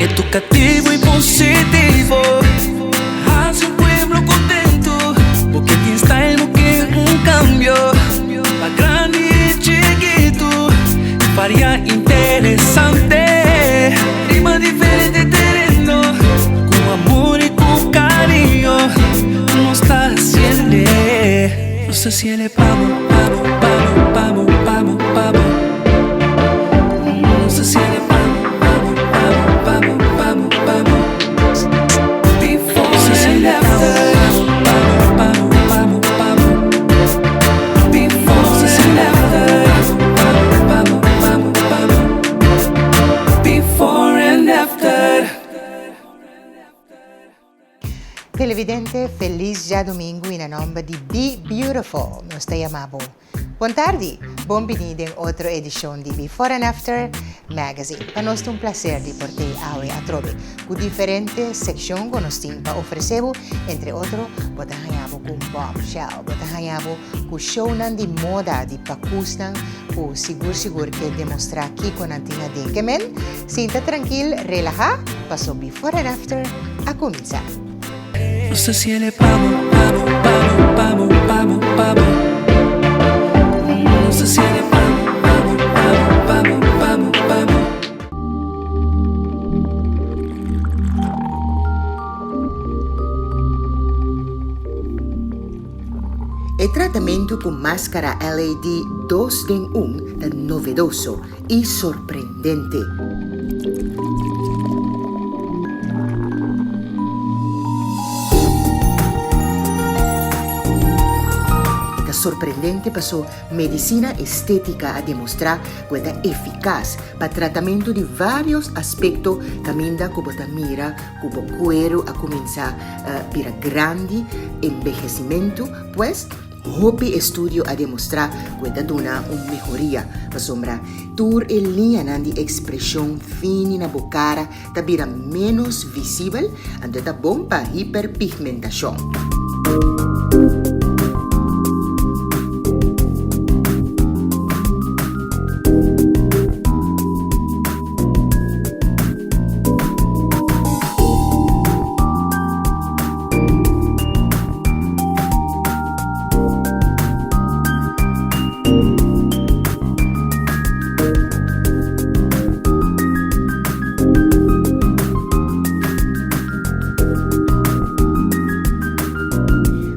Educativo y positivo Haci un pueblo contento Porque tin style bo ke un cambio Pa grandi y chikito Varia interesante Riba diferente tereno Cu amor y cu cariño Nos ta haciele Nos ta haciele pa bo, pa bo, pa bo, pa bo, pa bo, pa bo Nos ta haciele pa bo, pa bo, pa bo, pa bo, pa bo, pa bo Before and after Pa bo, pa bo, pa bo, pa bo Before and after Pa bo, pa bo, pa bo, pa bo Before and after. Televidente, felis djadumingu i na nomber di Be Beautiful nos ta yama bo. Bon tardi! Bon bini den otro edishon di Before and After Magazine. Pa nos ta un plaser di por tei awe atrobe ku diferente sekshon ku nos tin pa ofresé bo. Entre otro, bo ta haña bo ku Bombshell, bo ta haña bo ku shownan di moda di pakusnan ku sigur sigur ke demostrá kiko nan tin aden. Ke men, sinta trankil, relahá, paso Before and After a kuminsá. Nos ta siele pa bo, pa bo, pa bo, pa bo, pa bo, pa bo. Nos ta siele pa bo, pa bo, pa bo, pa bo, pa bo, pa bo. E tratamentu ku maskara LED dos den un ta novedoso i sorprendente. E ta sorprendente paso medisina estétika a demostrá ku e ta efikas pa tratamentu di vários aspekto kaminda ku bo ta mira ku bo kueru a kuminsá bira grandi, embehesimentu, pues hopi estudio a demostrá ku e ta duna un mehoria, pasobra tur e liñanan di ekspreshon fini na bo kara ta bira ménos visibel, anto e ta bon pa hiperpigmentashon.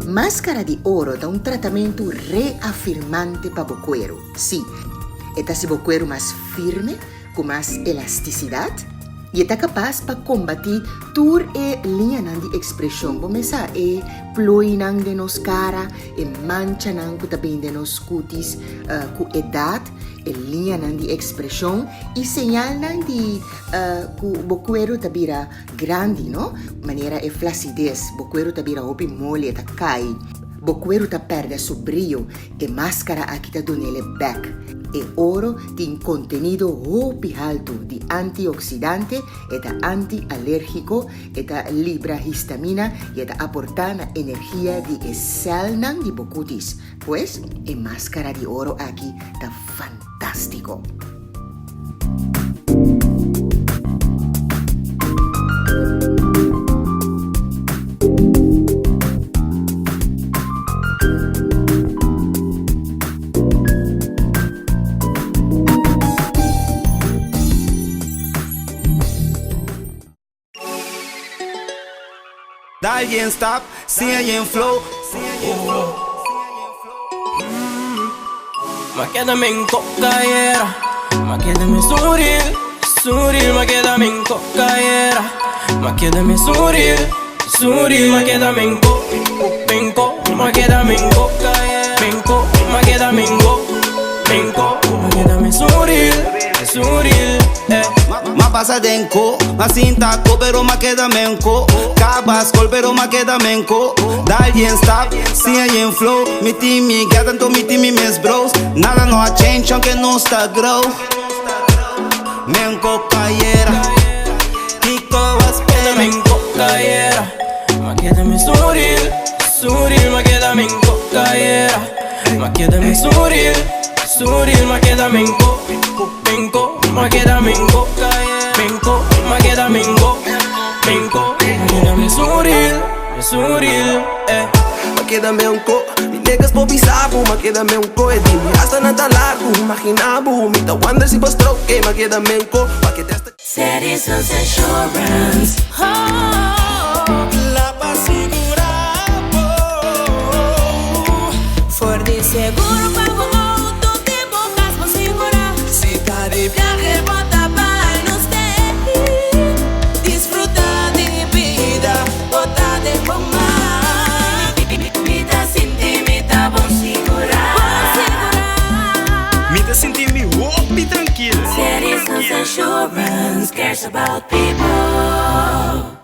Máscara di oro ta un tratamentu reafirmante pa bo cuero. Sí, e ta haci bo cuero mas firme, ku mas elastisidat i e ta kapas pa kombatí tur e liñanan di ekspreshon. Bo mes sa e plooinan den nos kara, e manchanan ku ta bini den nos kutis ku edat, e liñanan di ekspreshon i señalnan di ku bo kueru ta bira grandi, no? Manera e flasides, bo kueru ta bira hopi moli, e ta kai, bo kueru ta pèrdè su brio. E maskara aki ta dun'el e bèk. E oro tin kontenido hopi haltu di antioksidante, e ta anti-alérgiko, e ta libra histamina i e ta aportá na energia di e sèlnan di bo kutis. Pues, e maskara di oro aki ta fantástiko! Dal yen stap, siña yen flow. Ma keda men kokayera, ma keda men suril, suril, ma keda men kokayera, ma keda men suril, suril, ma keda men ko, men ko, ma keda men ko, men ko, ma keda men go, men ko, ma keda men suril, suril, eh. Ma pasa den ko, ma sinta ko, pero ma keda men ko. Kaba skol, pero ma keda men ko. Dal yen stap, siña yen flow. Mi tin mi gata, anto mi tin mi mes bros. Nada no a change, aunke nos ta grow. Men ko kayera, kiko a spera? Men ko kayera, ma keda men suril, suril, ma keda men ko kayera, ma keda men suril. Suril, ma keda menko, menko, ma keda menko, menko, ma keda menko, menko, ma keda me suril, me suril, eh. Ma keda menko, mi niggas por bisa bo, ma keda menko, e di mi hasta nan ta largu, imagina bo, mi ta wonder si bo stroke, eh, ma keda menko, pa ke testa. Citizens Insurance. Kla pa sigurá bo. For di seguro pa bo auto te bo cas bo sigurá. Si ta di viahe bo ta bai nos tei. Disfruta di bida, bo ta den bo man. Mi ta sinti mi ta bon sigurá. Bon sigurá. Mi ta sinti mi hopi trankil. Citizens Insurance cares about people.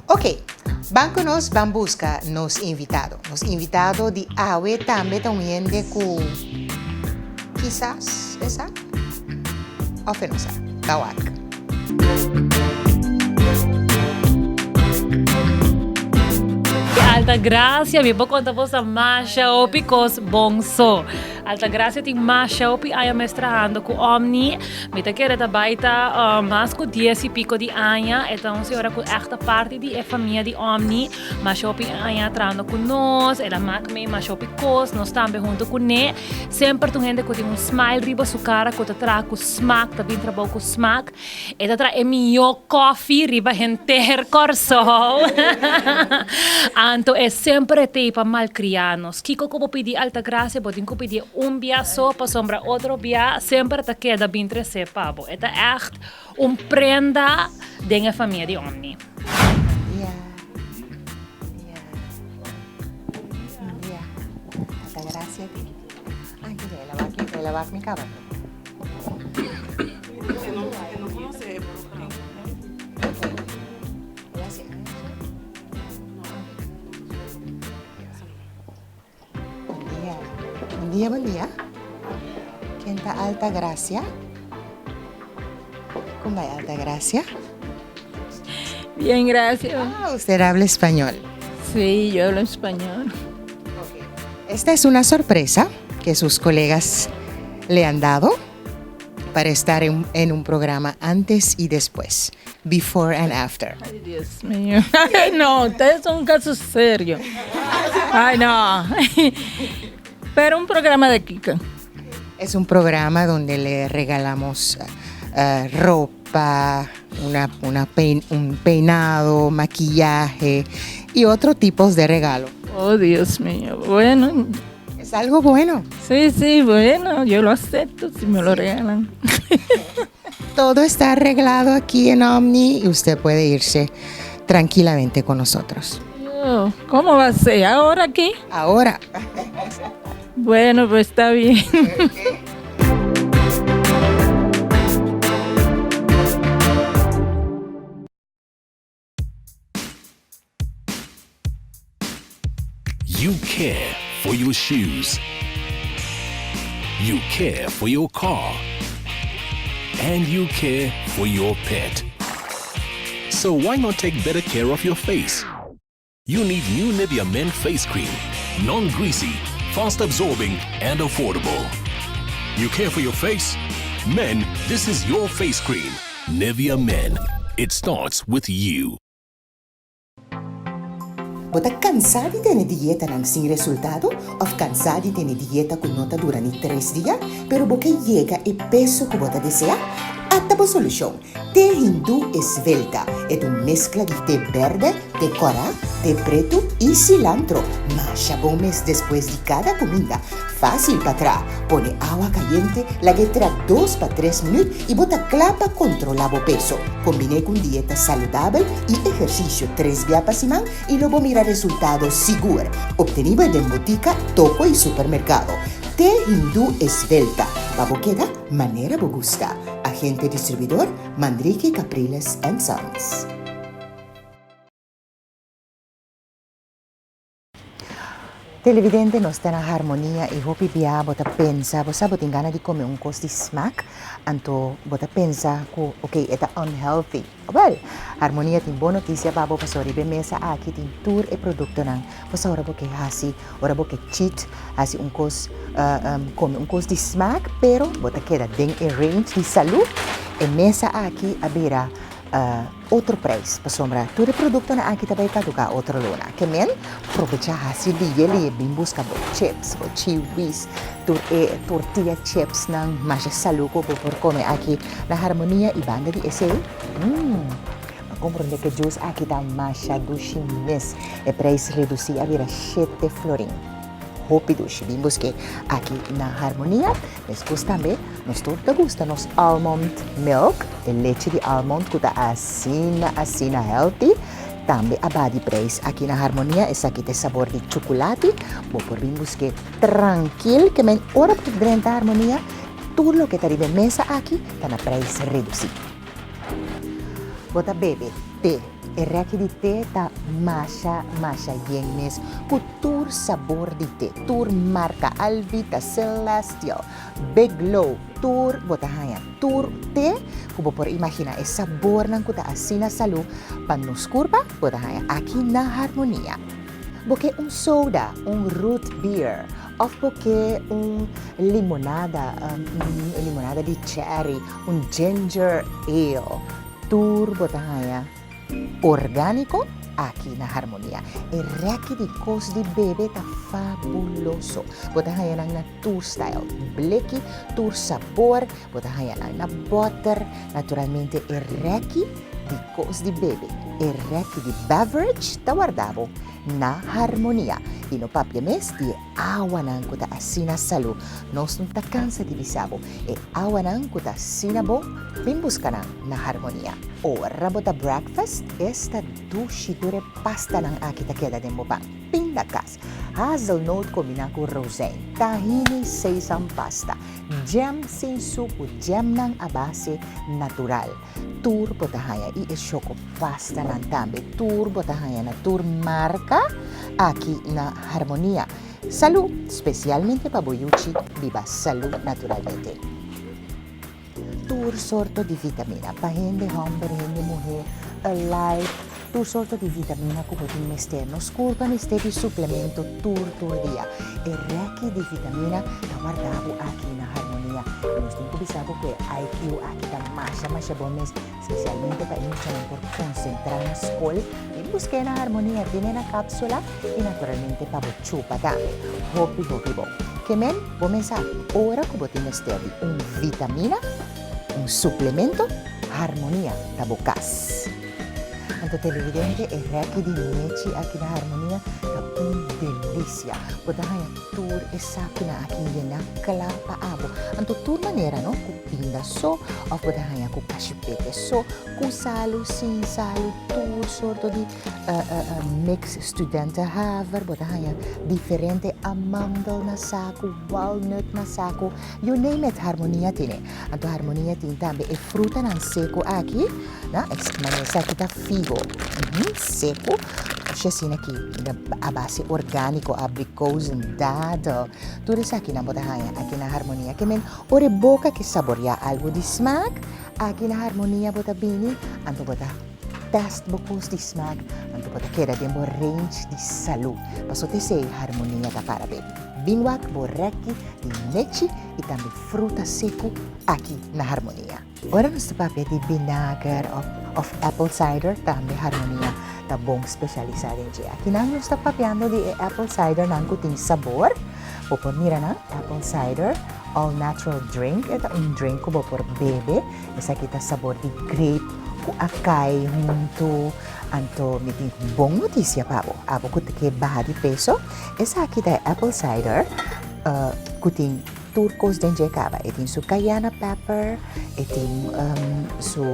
Ok, ban ku nos ban buska nos invitado. Nos invitado di awe tambe ta un hende ku kisas e sa òf e no sa. Ta wak. Altagracia, mi por konta boso masha hopi kos bon so. Altagracia tin masha hopi aña mes trahando ku Omni. Mi ta kere ta bai ta mas ku dies i piko di aña. E ta un señora ku ègt ta parti di e famia di Omni. Masha hopi aña trahando ku nos. El a mak mee masha hopi kos. Nos tambe huntu kuné. Semper ta un hende ku tin un smile riba su kara ku ta traha ku smak, ta bin trabou ku smak. E ta traha e mihó kòfi riba henter Kòrsou. Anto e semper e t'ei pa malkriá nos. Kiko ku bo pidi Altagracia bo tin ku pidié un bia so pasobra otro bia semper ta keda bin tresé pa bo. E ta ègt un prenda den e famia di Omni. Dia, dia, dia. Altagracia tin. Ay, mira, el a wak, el a wak mi kaba. Bon dia. Bon dia, bon dia. Ken ta Altagracia? Kon bai Altagracia? Bien, gracias. Ah, usted habla español. Sí, yo hablo español. Esta es una sorpresa que sus colegas le han dado para estar en, en un programa antes y después, before and after. Ay, Dios mío. Ay, no, ustedes son un caso serio. Ay, no. Pero un programa de Kika. Es un programa donde le regalamos eh, ropa, una, una pein- un peinado, maquillaje y otro tipos de regalo. Oh, Dios mío. Bueno, Es algo bueno. sí, sí, bueno, yo lo acepto si me lo regalan. Todo está arreglado aquí en Omni y usted puede irse tranquilamente con nosotros. Yo, ¿Cómo va a ser? ¿Ahora aquí? Ahora. Bueno, pues está bien. You care for your shoes. You care for your car. And you care for your pet. So why not take better care of your face? You need new Nivea Men Face Cream. Non-greasy, fast absorbing, and affordable. You care for your face? Men, this is your face cream. Nivea Men. It starts with you. Bo ta kansá di tene dietanan sin resultado òf kansá di tene dieta ku no ta dura ni tres dia, pero bo ke yega e peso ku bo ta deseá? Ata bo solushon! Te hindú esvelta. E ta un meskla di te bèrdè, te kòrá, te pretu i silantro. Masha bon mes despues di kada kuminda. Fásil pa traha. Pone awa kayente, lag'é tra dos pa tres minüt i bo ta kla pa kontrolá bo peso. Kombiné ku un dieta saludabel i ehersisio tres bia pa siman i lo bo mira resultado sigur. Optenibel den botika, toko i supermerkado. Te hindú esvelta pa bo keda manera bo gusta. Agente distribuidor, Manrique Capriles and Sons. Televidente nos ta na Harmonia y hopi bia bo ta pensa bo sa bo tin gana di come un cos di smaak anto bo ta pensa cu ok e ta unhealthy. Wel, Harmonia tin bon noticia pa bo pasobra riba e mesa aki tin tur e productonan pasobra ora bo ke haci ora bo ke cheat haci un cos come un cos di smaak pero bo ta keda den e range di salud e mesa aki a bira Otro prijs, pasobra tur e productonan aki ta bay caduca otro luna. Ke men probecha haci liye liye bin busca bo chips, bo chiwis, tur e tortilla chipsnan masha salu cu bo por come aki na Harmonia y banda di esey, mmm, bo comprende cu e juice aki ta masha dushi mes. E prijs reduci a bira shete florin. Hopi dushi, bin buske aki na Harmonia. Meskos tambe nos tur ta gusta nos almond milk, e lechi di almond ku ta asina asina healthy, tambe a baha di prijs aki na Harmonia. Esaki ta e sabor di chukulati, bo por bin busk'é trankil ke men ora bo drenta Harmonia tur loke ta riba e mesa aki ta na prijs redusí. Bo ta bebe te. E rèki di te ta masha masha yen mes ku tur sabor di te, tur marka, Alvita, Celestial, Big Low, tur bo ta haña tur te ku bo por imaginá. E sabornan ku ta asina salú pa nos kurpa bo ta haña aki na Harmonia. Bo ke un soda, un root beer òf bo ke un limonada, un limonada di cherry, un ginger ale, tur bo ta haña orgániko aki na Harmonia. E rèki di kos di bebe ta fabuloso. Bo ta haña nan na tur style, bleki, tur sabor, bo ta haña nan na bòter. Naturalmente e rèki di kos di bebe, e rèki di beverage ta warda bo na Harmonia. I no papia mes di e awanan ku ta asina salú. Nos no ta kansa di bisa bo, e awanan ku ta asina bon, bin buska nan na Harmonia. Ora bo ta breakfast, esta dushi tur e pastanan aki ta keda den bo pan. Pindakaas, hazelnoot kombiná ku rozijn, tahini sesam pasta, jam sin suku, jamnan a base natural. Tur bo ta haña i e shokopastanan tambe. Tur bo ta haña na tur marka aki na Harmonia. Salú, spesialmente pa bo yuchi biba salú naturalmente. Tur sorto di vitamina pa hende hòmber, hende muhé, alike, tur sorto di vitamina ku bo tin mester. Nos kurpa mester di suplemento tur tur dia. E rèki di vitamina ta warda bo aki na Harmonia. I nos tin ku bisa bo ku e IQ aki ta masha masha bon mes, spesialmente pa e muchanan por konsentrá na skol. Bin busk'é na Harmonia, tene na kapsula i naturalmente pa bo chupa tambe. Hopi hopi bon. Ke men, bo mes sa, ora ku bo tin mester di un vitamina, un suplemento, Harmonia ta bo kas. Anto televidente, e rèki di nechi aki na Harmonia ta un delisia. Bo ta haña tur e sakunan aki yená kla pa abo. Anto tur manera no, ku pinda so òf bo ta haña ku kashipete so, ku salu, sin salu, tur sorto di mix studentenhaver. Bo ta haña diferente amandel na saku, walnut na saku, you name it, Harmonia tene. Anto Harmonia tin tambe e frutanan seku aki. Na, manera esaki ta figo, seku. Oshi asina aki a base orgániko, abrikozen, dadel, tur esakinan bo ta haña aki na Harmonia. Ke men ora e boka ke saboriá algu di smak, aki na Harmonia bo ta bini, anto bo ta tèst bo kos di smak, anto bo ta keda den bo range di salú. Pasobra ta esei Harmonia ta para be. Bin wak bo rèki di nechi i tambe fruta seku aki na Harmonia. Ora nos ta papia di binager of apple cider tambe Harmonia ta bon specialisa den dje. Akinan nos ta papiando di e apple cider nan cu tin sabor. Bo por mira nan, apple cider all natural drink. E ta un drink cu bo por bebe. Esaki ta sabor di grape cu a cay hunto. Anto mi tin bon noticia pa bo. Abo cu ta ke baha di peso, esaki ta e apple cider cu tin. Tur kos den dje kaba. E tin su cayenne pepper, e tin su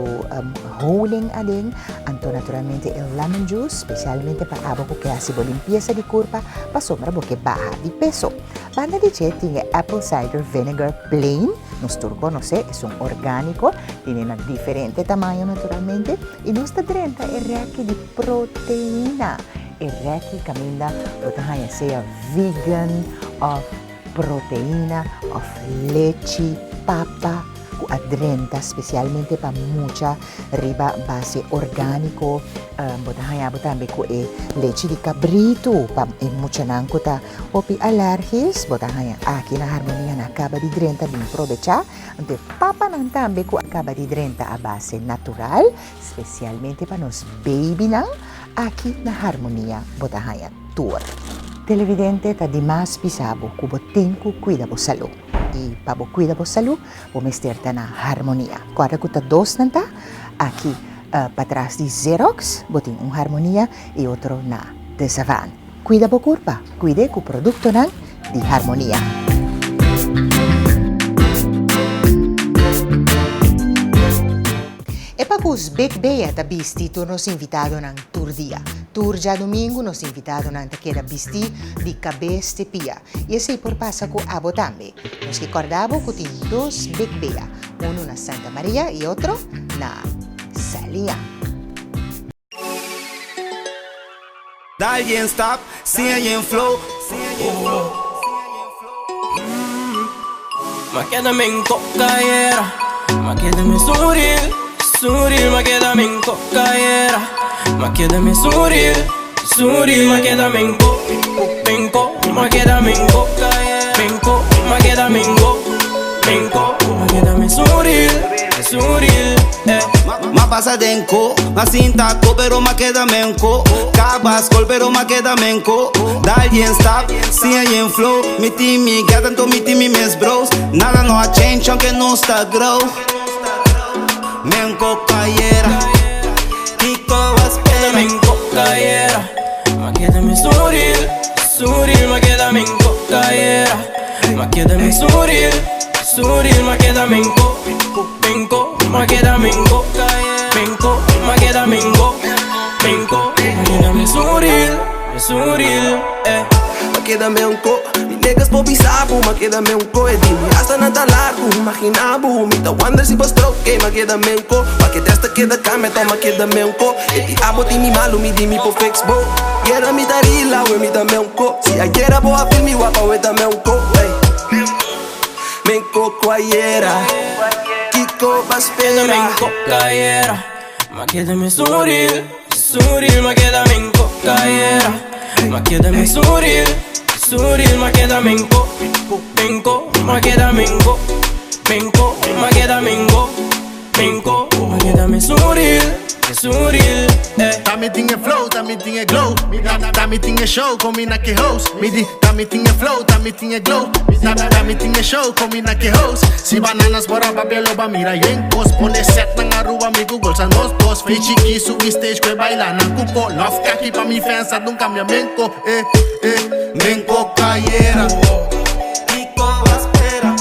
honing aden, anto naturalmente e lemon juice, specialmente pa abo ku ke hasi bo limpiesa di kurpa pasobra bo ke baha di peso. Banda di dje tin e apple cider vinegar plain, nos tur konosé, esun orgániko, tene na diferente tamaño naturalmente, i nos ta drenta e rèki di proteina. e rèki kaminda bo ta haña sea vegan òf proteina òf lechi, papa ku a drenta spesialmente pa mucha riba base orgániko. Bo ta haña bo tambe ku e lechi di kabritu pa e muchanan ku ta hopi alèrgis. Bo ta haña aki na Harmonia nan a kaba di drenta bin probechá. Anto e papanan tambe ku a kaba di drenta a base natural, spesialmente pa nos babynan, aki na Harmonia bo ta haña tur. Televidente, ta dimas bisa bo ku bo tin ku kuida bo salú. I pa bo kuida bo salú, bo mester ta na Harmonia. Kòrda ku ta dos nan ta, aki patras di Xerox bo tin un Harmonia i otro na De Savaan. Kuida bo kurpa, kuid'é ku produktonan di Harmonia. E pakus Big Bea ta bisti tur nos invitadonan tur dia. Tur djadumingu nos invitadonan ta keda bistí di kabes te pia. I esei por pasa ku abo tambe. Nos ke kòrda bo ku tin dos Big Bea, unu na Santa Maria i otro na Saliña. Dal yen stap, siña yen flow. Ma keda men kokayera, ma keda me suril, suril, ma keda men kokayera, ma keda me suril, suril, ma keda men ko, men ko, ma keda men ko, men ko, ma keda men go, men ko, ma keda me suril, suril, eh. Ma pasa den ko, ma sinta ko, pero ma keda men ko. Kaba skol, pero ma keda men ko. Dal yen stap, siña yen flow. Mi tin mi gata, anto mi tin mi mes bros. Nada no a change, aunke nos ta grow. Men ko kayera, kiko a spera? Men ko kayera, ma keda mi suril, suril, ma keda men ko kayera, ma keda mi suril, suril, ma keda men ko, men ko, ma keda men ko, men ko, ma keda men go, men ko, ma keda mi suril, mi suril, eh. Ma keda men ko, mi niggas por bisa bo, ma keda men ko, e di mi hasta nan ta largu, imagina bo, mi ta wonder si bo stroke, eh, ma keda men ko, pa ke testa keda cambia, to ma keda men ko, e di abo tin mi malu, mi di mi por fix bo, yera mi ta rila, we mi ta men ko, si ayera bo a feel mi wapa, we ta men ko, ey. Men ko cuayera, kiko ba spera? Men ko cayera, ma keda mi suril, suril, ma keda men ko cayera, ma keda mi suril, suril, ma keda men ko, men ko, ma keda men ko, men ko, ma keda men go, men ko, ma keda mi suril, mi suril, eh. Ta mi tin e flow, ta mi tin e glow. Ta mi tin e show, combina ke host. Mi di, ta mi tin e flow, ta mi tin e glow. Ta ta mi tin e show, combina ke host. Si bananas por a papia lo ba mira yen kos. Pone set nan Aruba mi Google sa nos dos. Fei chiki subi stage kwe baila nan kuko. Love kaki pa mi fans a dun cambia menko. Eh, eh, menko cayera. Kiko a spera?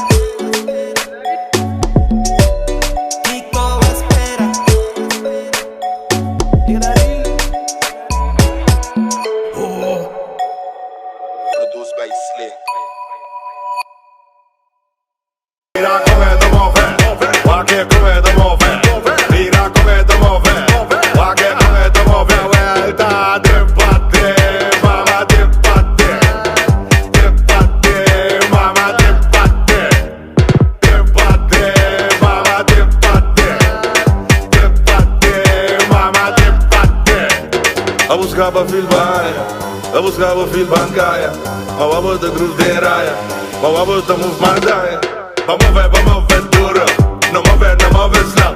Kiko a spera? Produced by Slick. Mira come te muove, wa che come te muove. Mira come te muove, wa che come te muove. Vuelta de pate, mama de pate. De pate, mama de pate. De pate, mama de pate. De pate, mama de pate. A buscava filbaia, a buscava filbancaya. Ma wa de groove de raya, ma wa de move mandaya. Vamos ver, vamos ver duro. No move, no move slow.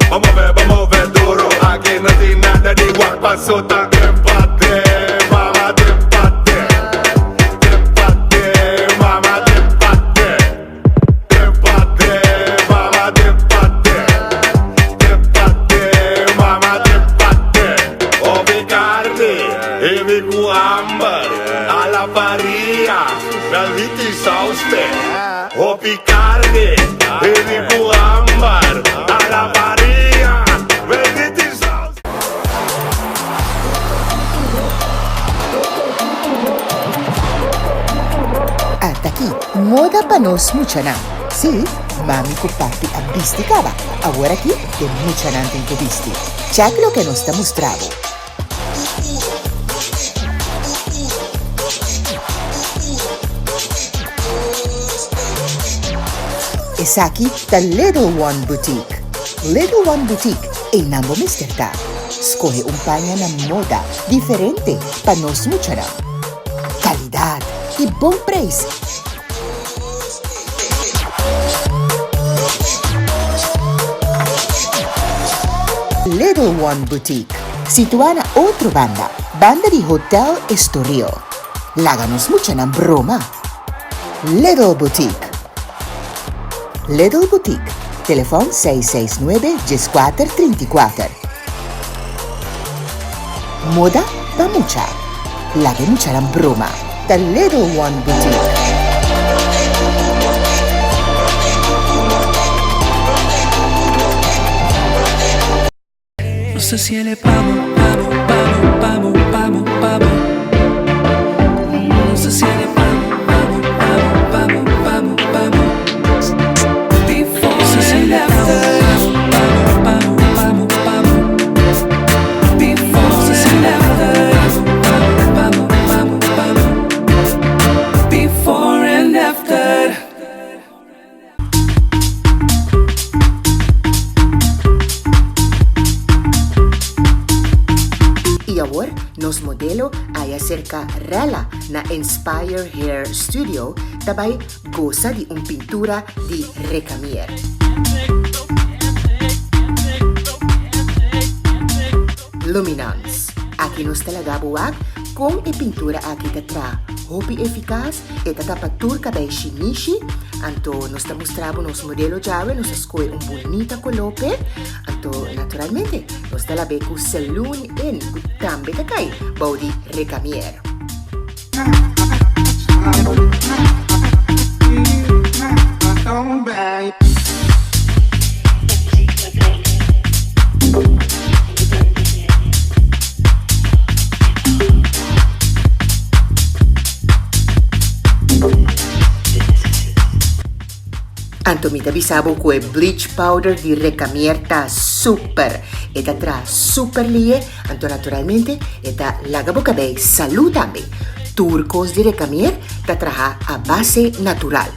Vamos ver, vamos ver duro. Aqui não tem nada de igual pa soltar. Empate, mama de empate. Empate, mama de empate. Empate, mama de empate. Empate, mama de empate. Obi carne, ebi ku amber. A la parrilla, Melviti sauste. Obi carne, ebi ku amber. A la parrilla, Melviti sauste. Ata aki, moda pa nos muchanan. Sí, mami ku papi a bisti kaba. Awor aki e muchanan tin ku bisti. Chèk loke nos ta mustra bo. Esaki ta Little One Boutique. Little One Boutique, einan bo mester ta. Skohe un paña na moda diferente pa nos muchanan. Calidad y bon prijs. Little One Boutique, situá na otro banda, banda di Hotel Estoril. Laga nos muchanan broma. Little Boutique. Little Boutique, telefòn 669 14 34. Moda pa mucha. Laga e muchanan broma. Ta Little One Boutique. No sé si el pamo, pamo, pamo, pamo, pamo, pamo. No sé si el pamo, pamo, pamo, pamo, pamo, pamo. Before and after. Pamo, pamo, pamo, pamo. Before and after. Pamo, pamo, pamo, pamo. Before and after. Y awor nos modelo aya cerca Rella na Inspire Hair Studio ta bay goza di un pintura di Recamier. Luminance. Aki nos ta laga bo wak kon e pintura aki ta traha hopi efikas, e ta tapa tur kabei shinishi, anto nos ta mustra bo nos modelo djawe, nos a skohe un bunita koló p'e, anto naturalmente nos ta lab'é ku Saloon Inn ku tambe ta kai bou di Recamier. Anto mi ta bisa bo ku e bleach powder di Recamier ta super. E ta traha super lie. Anto naturalmente e ta laga bo kabei salú tambe. Tur kos di Recamier ta traha a base natural.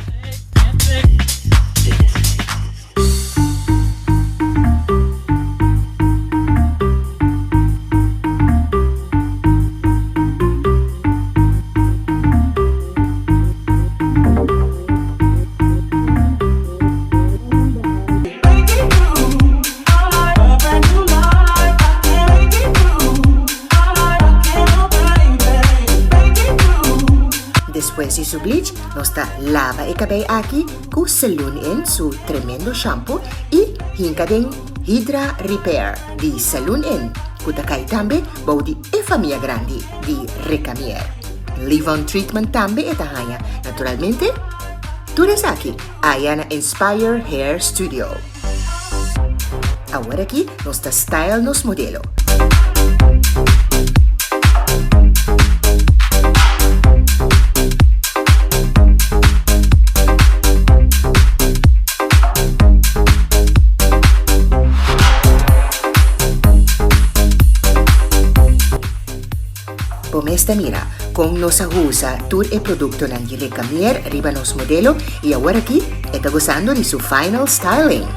Despues di su bleach, nos ta laba e cabey aki cu Saloon Inn su tremendo shampoo y hinca den Hydra Repair di Saloon Inn, cu ta cay tambe bou di e famia grandi di Recamier. Leave-on treatment tambe e ta haña, naturalmente. Tur esaki aya na Inspire Hair Studio. Awor aki nos ta style nos modelo. Bo mes ta mira kon nos a usa tur e produktonan di Recamier riba nos modelo i aworakí e ta gosando di su final styling.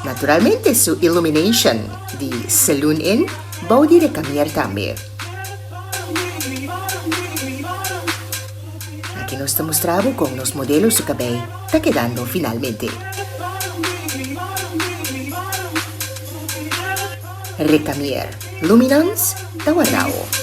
Naturalmente su illumination di Saloon Inn bou di Recamier tambe. Aki nos ta mustra bo kon nos modelo su kabei ta kedando finalmente. Recamier Luminance ta wardao.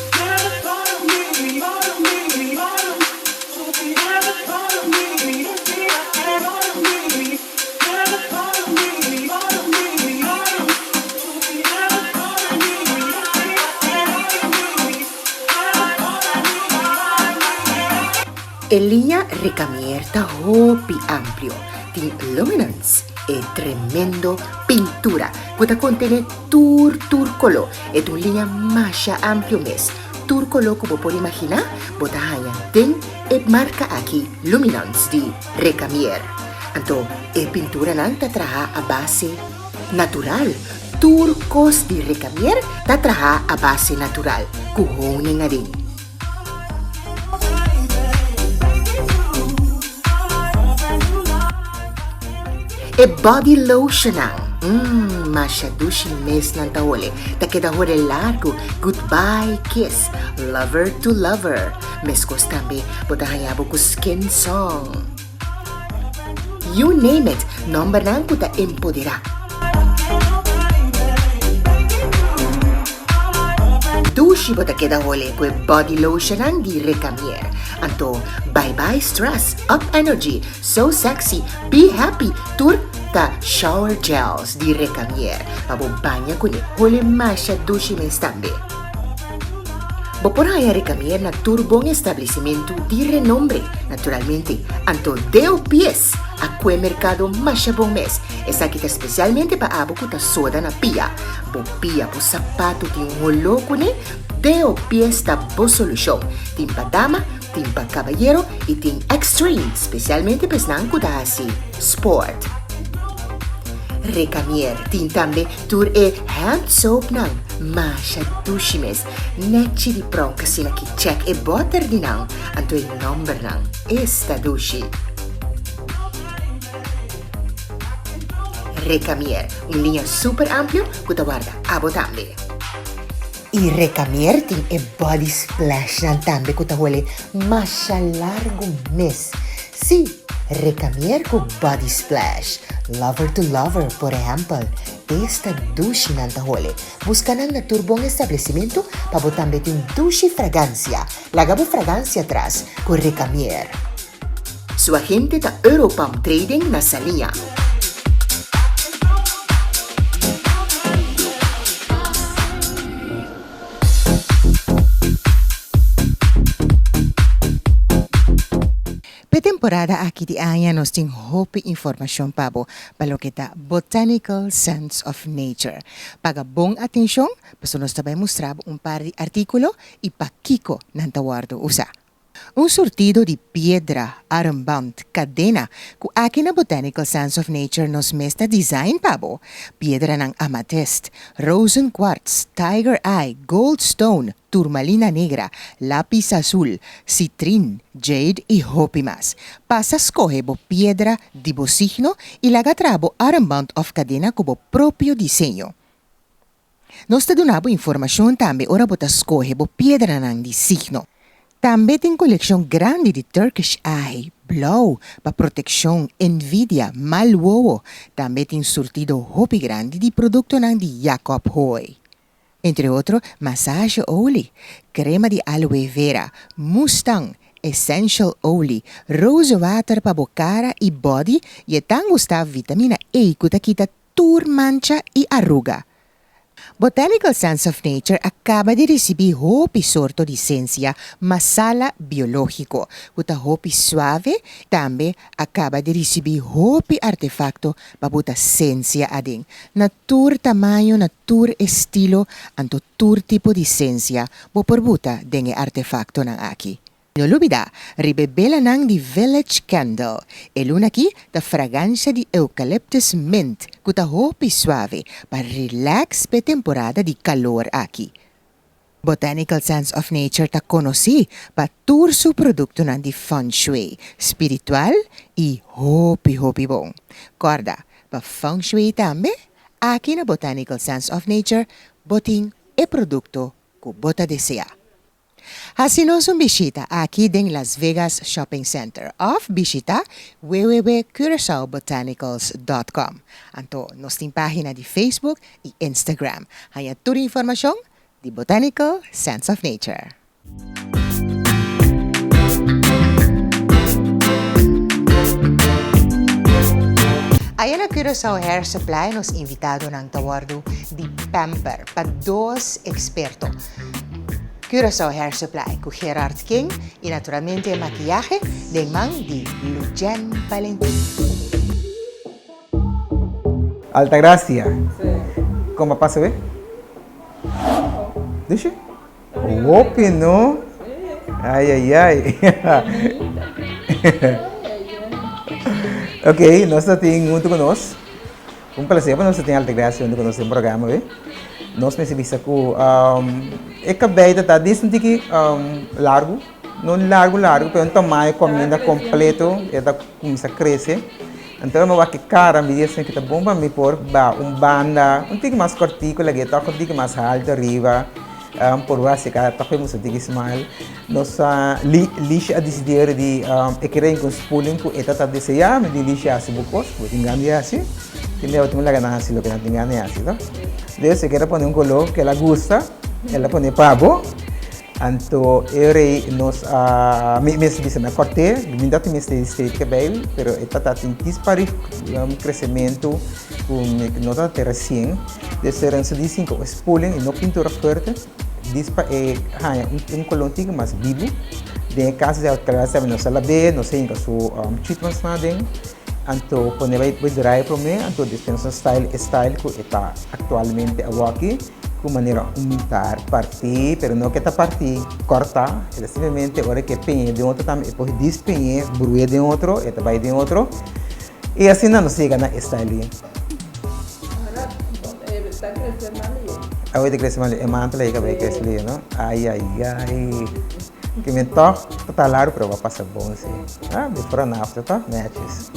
E liña Recamier ta hopi amplio, tin Luminance, e tremendo pintura ku ta kontené tur tur koló. E ta un liña masha amplio mes. Tur koló ku bo por imaginá bo ta haña den e marka aki Luminance di Recamier. Anto e pinturanan ta traha a base natural. Tur kos di Recamier ta traha a base natural ku honing aden. E body lotionnan, mmm, masha dushi mes nan ta hole, ta keda hole largu, goodbye kiss, lover to lover. Meskos tambe bo ta haña bo ku skin song. You name it, nòmbernan ku ta empoderá. Dushi bo ta keda hole ku e body lotionnan di Recamier. Anto, bye bye stress, up energy, so sexy, be happy, tur ta shower gels di Recamier pa bo baña kuné. Hole masha dushi mes tambe. Bo por haña Recamier na tur bon establesimentu di renombre, naturalmente. Anto deo pies a kue merkado masha bon mes. Esaki ta spesialmente pa abo ku ta soda na pia. Bo pia, bo sapatu tin un holó kuné? Deo pies ta bo solushon. Tin pa dama, tin pa kabayero i tin extreme, spesialmente pa esnan ku ta hasi sport. Recamier tin tambe Tur e hand soapnan masha dushi mes, nechi di pronk asina ki check e boter di nan, anto e nombernan, esta dushi. Recamier, un liña super amplio cu ta warda abo tambe. Y Recamier tin e body splashnan tambe cu ta hole masha largo mes. Sí, Recamier cu body splash, lover to lover, por ehempel. Esta dushi nan ta hole. Busca nan na tur bon establecimento pa bo tambe tin dushi fragancia. Laga bo fragancia tras cu Recamier. Su agente ta Europam Trading na Saliña. P'e temporada aki di aña nos tin hopi informashon pa bo pa loke ta Botanical Scents of Nature. Paga bon atenshon pasobra nos ta bai mustra bo un par di artíkulo i pakiko nan ta wòrdu usá. Un surtido di piedra, armband, kadena ku aki na Botanical Sense of Nature nos mes ta design pa bo. Piedranan amatist, rozen quartz, tiger eye, gold stone, turmalina negra, lapis azul, citrin, jade i hopi mas. Pasa skohe bo piedra di bo signo i laga traha bo armband òf kadena ku bo propio diseño. Nos ta duna bo informashon tambe ora bo ta skohe bo piedranan di signo. Tambe tin kolekshon grandi di Turkish eye, blou, pa protekshon, envidia, mal wowo. Tambe tin surtido hopi grandi di produktonan di Jacob Hooi. Entre otro massage olie, krema di aloe vera, mustang, essential olie, rozewater pa bo kara i body i e tan gustá vitamina E ku ta kita tur mancha i aruga. Botanical Sense of Nature a kaba di risibí hopi sorto di sensia masala biológiko, ku ta hopi suave, tambe a kaba di risibí hopi artefakto pa buta sensia aden, na tur tamaño, na tur estilo, anto tur tipo di sensia bo por buta den e artefaktonan aki. No lubida, riba e belanan di Village Candle. E luna aki ta fragansha di eucalyptus mint ku ta hopi suave pa relax p'e temporada di kalor aki. Botanical Sense of Nature ta konosí pa tur su produktonan di feng shui, spiritual i hopi hopi bon. Kòrda, pa feng shui tambe, aki na Botanical Sense of Nature bo tin e produkto ku bo ta deseá. Hasi nos un bishita aki den Las Vegas Shopping Center òf bishita www.curaçaobotanicals dòt com. Anto nos tin página di Facebook i Instagram. Haña tur informashon di Botanical Sense of Nature. Aya na Curaçao Hair Supply nos invitadonan ta wòrdu di pamper pa dos eksperto. Curaçao Hair Supply ku Gerard King i naturalmente e makiyahe den man di Lujen Valentin. Altagracia. Kon a pasa be? Dushi? Hopi no? Ay ay ay. Ok, nos ta tin huntu ku nos. Un placer pa nos ta tin Altagracia huntu ku nos den programa be. Nos mester bisa ku e kabei ta ta dis un tiki largu, no largu largu pero un tamaño ku aminda kompleto e ta kuminsá krese. Anto mi wak e kara, mi di esei ku ta bon pa mi por ba un banda un tiki mas kòrtiku lag'é tòg un tiki mas haltu ariba por wak si e kara tòg e musta tiki smal. Nos a Lisha a disidí ora di e kere yin ku spuling ku e ta ta deseá. Mi di Lisha hasi bo kos ku bo tin gana di hasi. Tin bia bo tin laga nan hasi loke nan tin gana di hasi to. Dus e kere pone un koló ku el a gusta, el a pone pa bo. Anto e ora ei nos a, mi mester bisa mi a kòrt'é, mi no ta mester di straight kabei, pero e tata tin kis parif kresementu ku mi no ta te resien. Dus e rensu di sinku spoeling i no pintura fuerte, dis pa e haña un koló tiki mas bibu. Den e kaso di Altagracia nos a lab'é, nos a hinka su treatmentsnan aden, anto pone bai drai promé, anto despues nos a style e style ku e ta aktualmente awoki. Ku manera un mitar partí, pero no ke ta partí kòrtá, e ta simplemente ora ke peñ'é den otro tambe e por dispeñ'é, bru'é den otro, e ta bai den otro. I asina nos yega na e style ei. Ahora e ta krese mal lié. Awe ta krese mal lié, e mantel ei kabei krese lié, no? Ai ai ai. Ke men tòg ta ta largu pero bo a pasa bon si. Ah, before and after tòg, nètjes.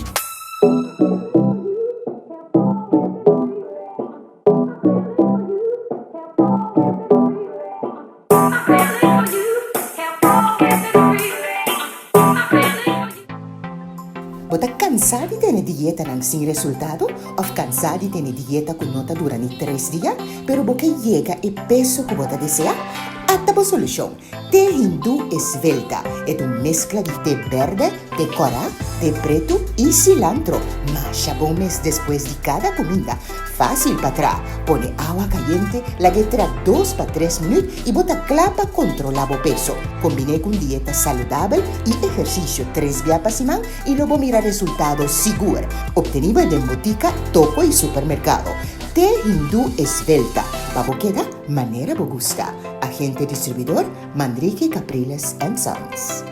Bo ta kansá di tene dietanan sin resultado òf kansá di tene dieta ku no ta dura ni tres dia, pero bo ke yega e peso ku bo ta deseá? Ata bo solushon! Te hindú esvelta. E ta un meskla di te bèrdè, te kòrá, te pretu i silantro. Masha bon mes despues di kada kuminda. Fásil pa traha. Pone awa kayente, lag'é tra dos pa tres minüt i bo ta kla pa kontrolá bo peso. Kombiné ku un dieta saludabel i ehersisio tres bia pa siman i lo bo mira resultado sigur. Optenibel den botika, toko i supermerkado. Te hindú esvelta. Pa bo keda manera bo gusta. Agente distribuidor, Manrique Capriles and Sons.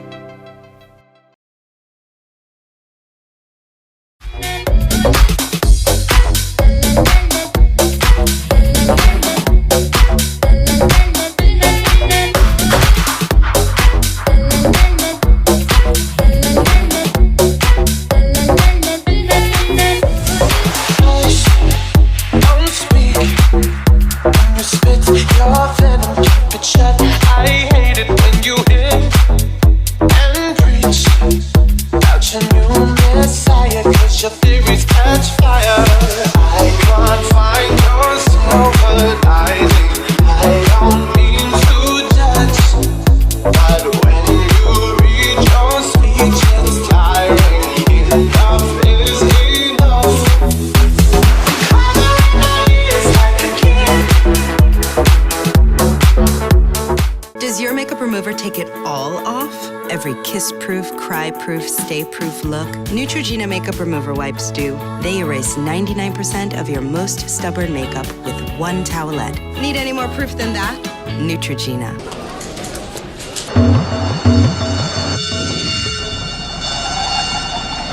Does your makeup remover take it all off? Every kiss-proof, cry-proof, stay-proof look? Neutrogena makeup remover wipes do. They erase 99% of your most stubborn makeup with one towelette. Need any more proof than that? Neutrogena.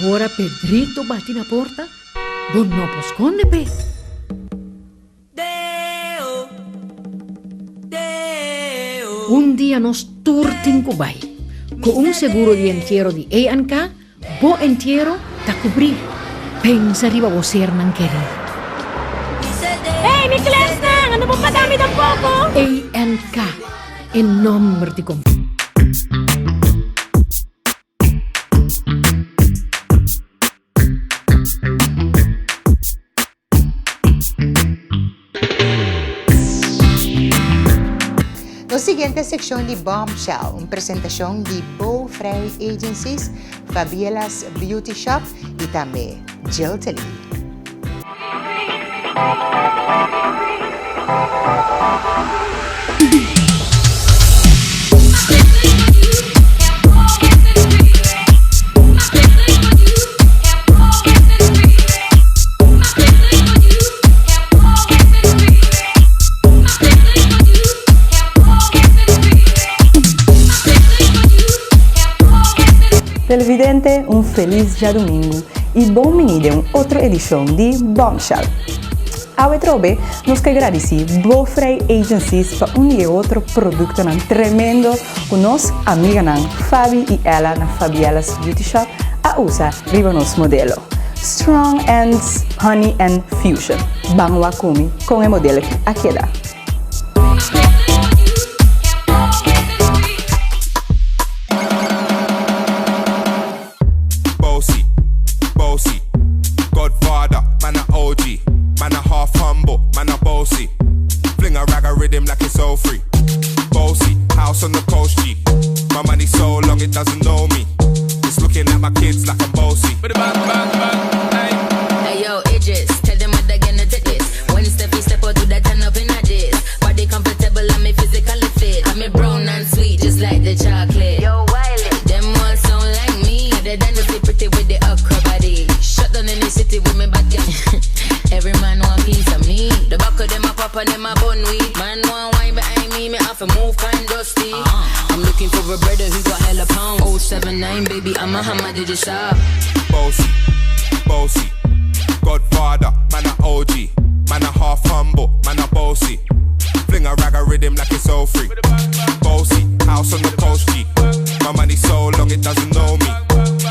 Ora Pedrito bati na porta, bo no por skonde p'e. Un dia nos tur tin ku bai. Ku un seguro di entiero di ANK, bo entiero ta kubrí. Pensa riba bo sernan kerí. Hey, mi klesnan, ando bo paga mi tampoko? ANK, e nomber di konfiansa. Nos siguiente seccion di Bombshell, un presentacion di Bo Frey Agencies, Fabiela's Beauty Shop y tambe Jiltely. Televidente, un felis djadumingu i bon bini den un otro edishon di Bombshell. Awe trobe nos ke gradisí Bofrey Agencies pa un di e otro produktonan tremendo ku nos amiganan Fabi i Ella na Fabiela's Beauty Shop a usa riba nos modelo. Strong Ends Honey and Fusion. Ban wak ku mi kon e model aki a keda. Bossy, bossy, Godfather, man a OG, man a half humble, man a bossy. Fling a rag a rhythm like it's all free. Bossy, house on the coast G. My money so long it doesn't know me. It's looking at my kids like I'm bossy. Hey yo, Idris, tell them what they're gonna do this. When Steffi step out, do that turn up in a this. Body comfortable, I'm a physically fit. I'm a brown and sweet, just like the chocolate. Yo, Wiley, them ones sound like me. They done with the pretty with the okra body. Shut down in the city with me back Every man want piece of me. The back of them a pop and them a bun weed. Man want wine behind me, me have to move kind dusty. I'm looking for a brother who got hella pound. 079, baby, I'm a hammer, did you shop? Bossy, bossy, Godfather, man a OG, man a half humble, man a bossy. Fling a rag a rhythm like it's all free. Bossy, house on the coast G. My money so long it doesn't know me.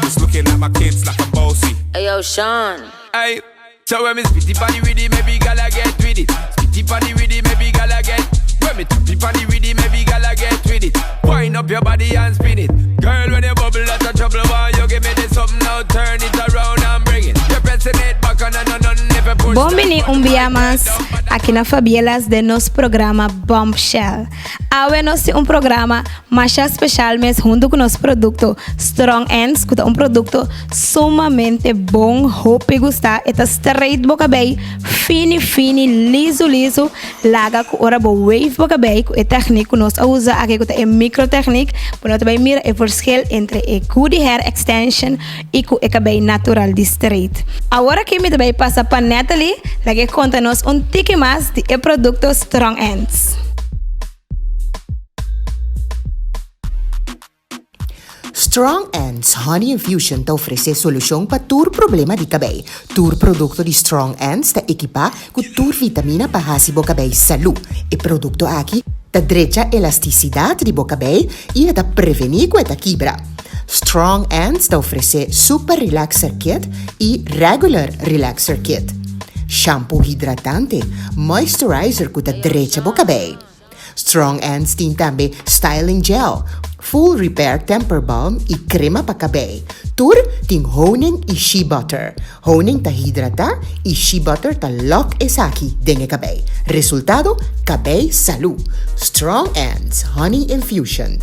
It's looking at my kids like I'm bossy. Hey yo, Sean. Hey, so when me spitty body with it, maybe gala get with it. Spitty body with it, maybe gala get. When me tappy body with it, maybe gala get with it. Wind up your body and spin it. Girl, when you bubble out of trouble, why you give me this something now? Turn it around and bring it. You're pressing it back on and on and if you push Bon bini un dia mas aki na Fabiela's den nos programa Bombshell. Awe nos tin un programa masha special mes hunto cu nos producto Strong Ends cu ta un producto sumamente bon, hopi gusta, e ta straight bo cabey, fini fini, lizu lizu, laga cu ora bo wave bo cabey cu e techniek cu nos a usa aki cu ta e micro techniek, bo no ta bay mira e verschil entre e goody hair extension y cu e cabey natural di straight. Awor aki mi ta bay pasa pa Natalie laga e conta nos un tiki mas di e producto Strong Ends. Strong Ends Honey Infusion ta ofresé solushon pa tur problema di kabei. Tur produkto di Strong Ends ta ekipá ku tur vitamina pa hasi bo kabei salú. E produkto aki ta drecha elastisidat di bo kabei i e ta prevení ku e ta kibra. Strong Ends ta ofresé Super Relaxer Kit i Regular Relaxer Kit. Shampoo hidratante, moisturizer ku ta drecha bo kabei. Strong Ends tin tambe styling gel, full repair temper balm y crema pa cabey. Tur tin honing y shea butter. Honing ta hidrata y shea butter ta lock esaki den e cabey. Resultado, cabey salu. Strong Ends Honey Infusion.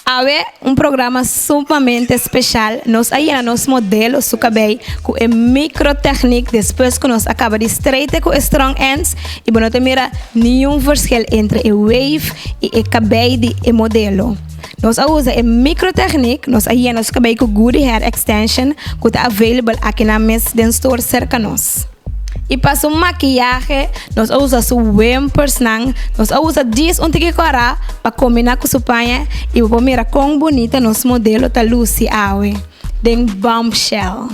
Awe un programa sumamente special. Nos a yena nos modelo su cabey cu e micro techniek despues cu nos a caba di straighten cu e strong ends y bo no ta mira niun verschil entre e wave y e cabey di e modelo. Nos a usa e micro techniek, nos a yena su cabey cu Goody Hair Extension cu ta available aki nan mes den store cerca nos. Y pa su makiyahe nos a usa su wimpersnan, nos a usa djis un tiki kora pa combina cu su paña y bo por mira con bunita nos modelo ta luci awe den Bombshell.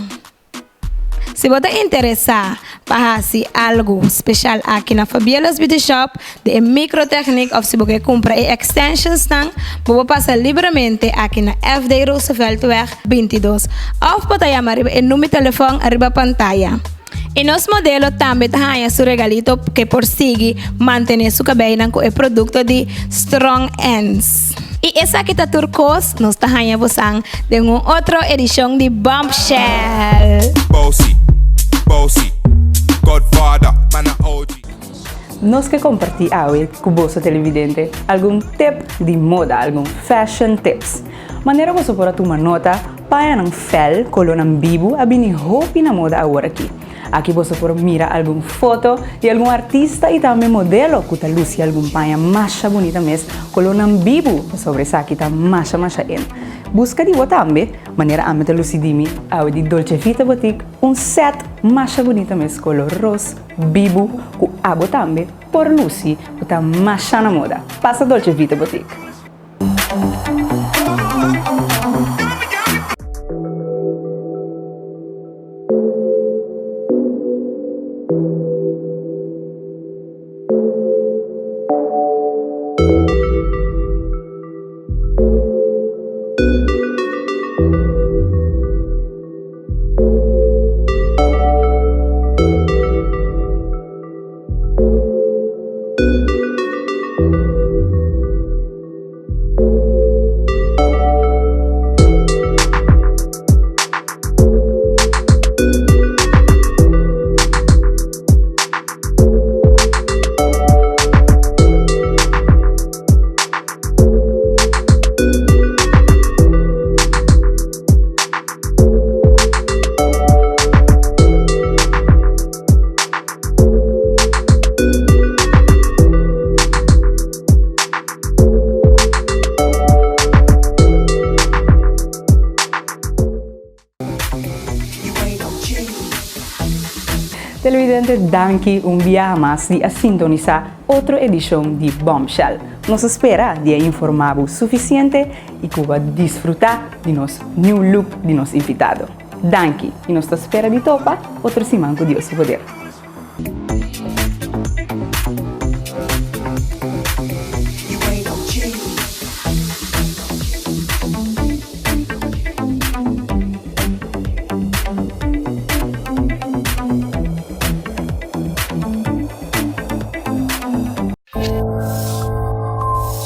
Si bo ta interesa pa haci algo special aki na Fabiola's Beauty Shop den e micro techniek of si bo ke cumpra e extensionsnan bo por pasa libremente aki na FD Rooseveltweg 22 of bo ta yama riba e number telefon riba pantaya. Y nos modelo tambe ta haña su regalito ke por sigui mantene su cabeynan cu e producto di Strong Ends. Y esaki ta tur cos nos ta haña bosan den un otro edicion di Bombshell. Bossy, bossy, Godfather, man a OG. Nos ke kompartí awe ku boso televidente algun tip di moda, algun fashion tips. Manera boso por a tuma nota, pañanan fel, kolónan bibu a bini hopi na moda awor aki. Aki boso por mira algun foto di algun artista i tambe modelo ku ta lusi algun paña masha bunita mes, kolónan bibu, pasobra esaki ta masha masha in. Buska di bo tambe, manera ami ta lusi di mi awe di Dolce Vita Boutique, un sèt masha bunita mes koló ros bibu ku abo tambe por lusi ku ta masha na moda. Pasa Dolce Vita Boutique. Televidente danki un biaha mas di a sintonisa otro edicion di Bombshell. Nos ta spera di a informa bo suficiente y cu bo a disfruta di nos new look di nos invitado. Danki y nos ta spera di topa otro siman cu Dios su poder.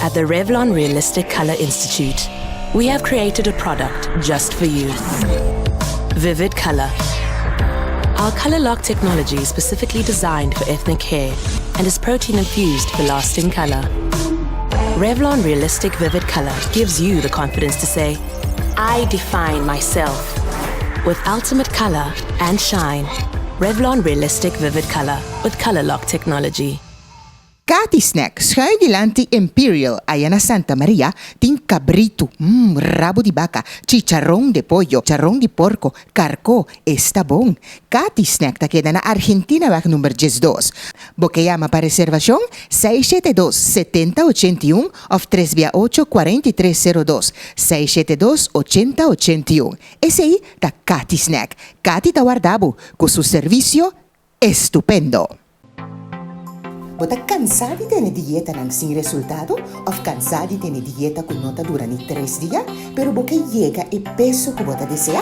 At the Revlon Realistic Color Institute, we have created a product just for you. Vivid Color. Our Color Lock technology is specifically designed for ethnic hair and is protein infused for lasting color. Revlon Realistic Vivid Color gives you the confidence to say, I define myself. With ultimate color and shine. Revlon Realistic Vivid Color with Color Lock technology. Kati Snack, schuin dilanti Imperial aya na Santa Maria, tin cabrito, mm, rabo di baca, chicharron de pollo, charron di porco, carco, esta bon. Kati Snack ta keda na Argentinaweg number 12. Bo ke yama pa reservacion? 672 70 81 of tres bia ocho 43 02. 672 80 81. Esey ta Kati Snack. Kati ta warda bo cu su servicio estupendo. Bo ta cansá di tene dietanan sin resultado of cansá di tene dieta cu no ta dura ni tres dia, pero bo ke yega e peso cu bo ta desea?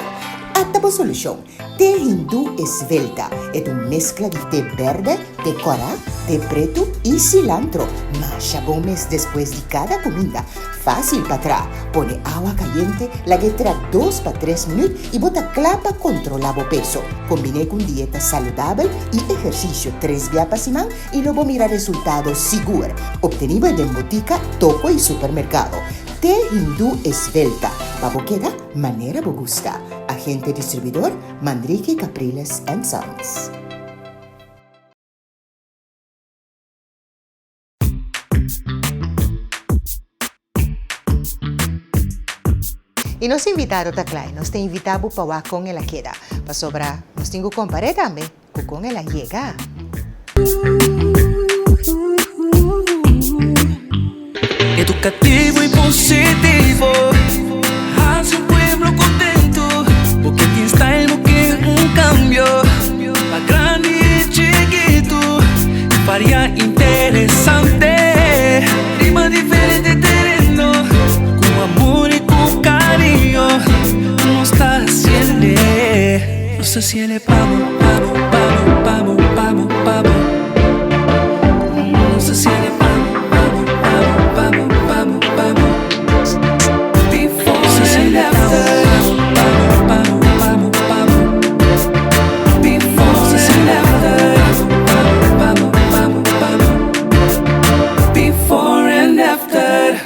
Ata bo solucion! Te hindú esvelta e ta un mezcla di te berde, te cora, te pretu y cilantro. Masha bon mes despues di cada cuminda. Facil pa tra. Pone awa cayente, lag'e tra dos pa tres minuut y bo ta cla pa controla bo peso. Combin'e cu un dieta saludabel y ehercicio tres bia pa siman y lo bo mira resultado sigur. Obtenibel den botica, toko y supermercado. Te hindú esvelta pa bo keda manera bo gusta. Agente distribuidor, Manrique Capriles and Sons. Y nos invitado ta cla y nos ta invita bo pa wak con el a keda, pasobra nos tin cu compar'é tambe cu con el a yega. Educativo y positivo Haci un pueblo contento Bo ke tin style, bo ke un cambio Pa grandi y chikito Varia interesante Riba diferente tereno Cu amor y cu cariño Nos ta haciende Nos ta haciende pa bo, pa bo, pa bo, pa bo, pa bo, pa bo Nos ta haciende pa bo, pa bo, pa bo, pa bo, pa bo, pa bo Before and after Pa bo, pa bo, pa bo, pa bo Before and after Pa bo, pa bo, pa bo, pa bo Before and after.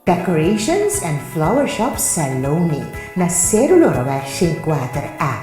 Decorations and Flower Shop Saloni na Seru Loroweg 104 A.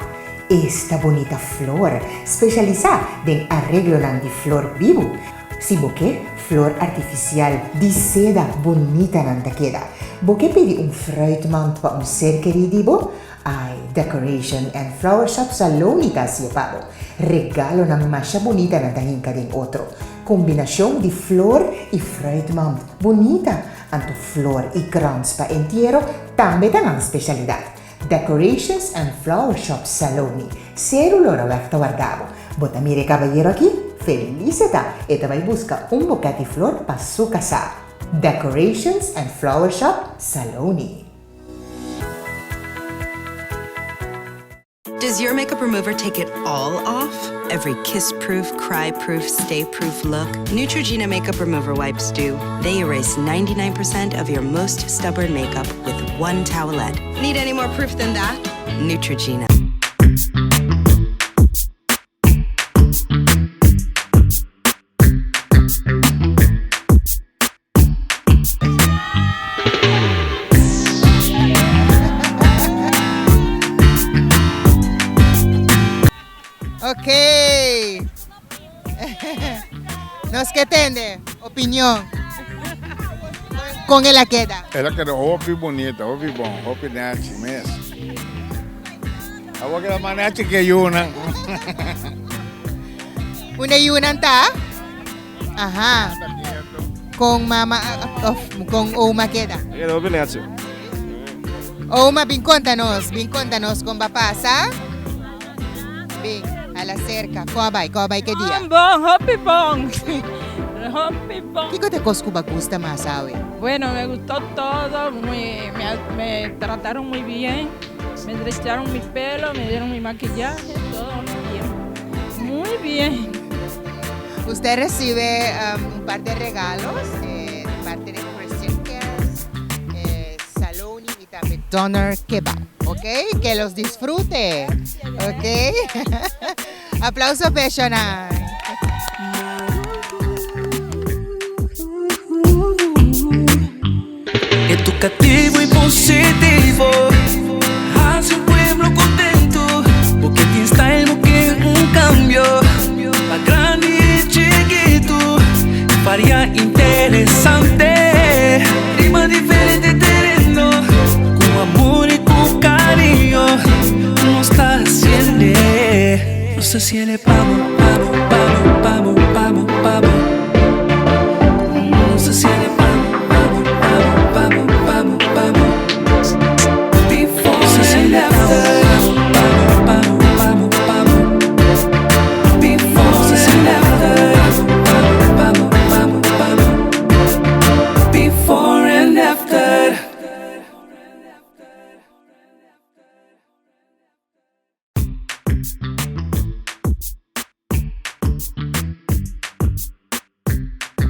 Esta bunita flor, specialisa den areglonan di flor bibu. Si bo ke flor artificial di seda bunita nan ta keda. Bo ke pidi un fruitmand pa un ser keri di bo? Ai, Decoration and Flower Shop Saloni ta haci'e pa bo. Regalonan masha bunita nan ta hinca den otro. Combinacion di flor y fruitmand bunita, anto flor y krans pa entiero tambe ta nan specialidad. Decorations and Flower Shop Saloni, Seru Loraweg ta warda bo. Bo ta mira e cabayero aki? Feliz e ta! E ta bay busca un boket di flor pa su casa. Decorations and Flower Shop Saloni. Does your makeup remover take it all off? Every kiss-proof, cry-proof, stay-proof look? Neutrogena makeup remover wipes do. They erase 99% of your most stubborn makeup with one towelette. Need any more proof than that? Neutrogena. Ok. Nos ke tende opinion. Con el a keda? El a keda hopi bunita, hopi bon, hopi nechi mes. Awor ke ta manda chike yunan. Unda yunan ta? Aha. Con mama of con oma keda? Keda hopi nechi. Oma, bin conta nos, bin conta nos con ba pasa. Bin, a la cerca. Con a bai, con a bai ke dia? Bon, bon, hopi bon. Hopi bon. Kiko te cos cu ba gusta mas awe? Bueno, me gustó todo, muy, me, me trataron muy bien, me drecharon mi pelo, me dieron mi maquillaje, todo muy bien. Muy bien. Usted recibe un par de regalos de parte de Christian Cares, Saloni y también Doner Kebab. ¿Ok? Que los disfrute. ¿Ok? Aplauso personal. Educativo y positivo Hace un pueblo contento Porque tin style bo ke un cambio Pa grandi y chikito Varia interesante Riba diferente tereno Cu amor y cu cariño Nos ta haciele Nos ta haciele pa bo, pa bo, pa bo, pa bo, pa bo, pa bo Nos ta haciele pa bo, pa bo, pa bo, pa bo, pa bo, pa bo Before Nos ta haciele pa bo, pa bo, pa bo, pa bo, pa bo Before Nos ta haciele pa bo, pa bo, pa bo, pa bo, pa bo Before and after.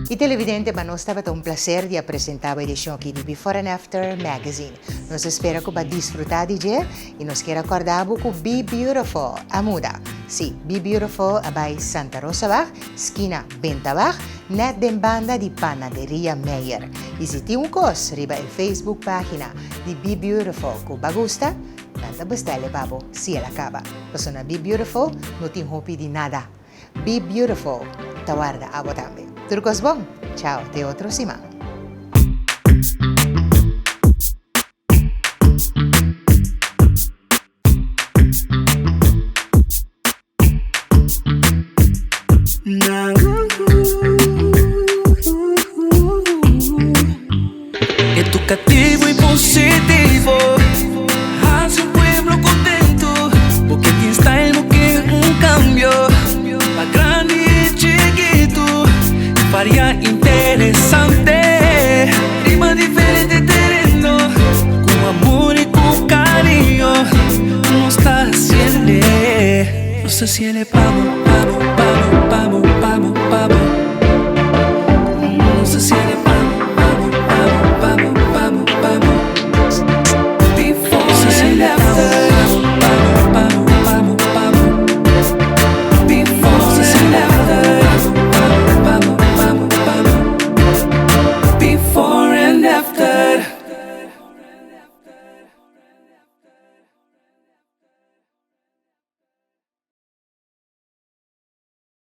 Y televidente, pa nos tabata un placer di a presenta bo edicion aki di Before and After Magazine. Nos ta spera cu bo a disfruta di dje y nos kier a corda bo cu Be Beautiful a muda. Si, Be Beautiful a bay Santa Rosaweg, skina Bentaweg, net den banda di Panaderia Meyer. Y si tin un cos riba e Facebook pagina di Be Beautiful cu bo a gusta, nan ta bestele pa bo si el a caba. Pasobra na Be Beautiful no tin hopi di nada. Be Beautiful ta warda abo tambe. Tur cos bon. Chao, te otro siman. Educativo y positivo Hace un pueblo contento Porque tin style bo ke un cambio Pa grandi y chikito Varia interesante Riba diferente tereno Cu amor y cu cariño Nos ta haciele Nos ta haciele pa bo.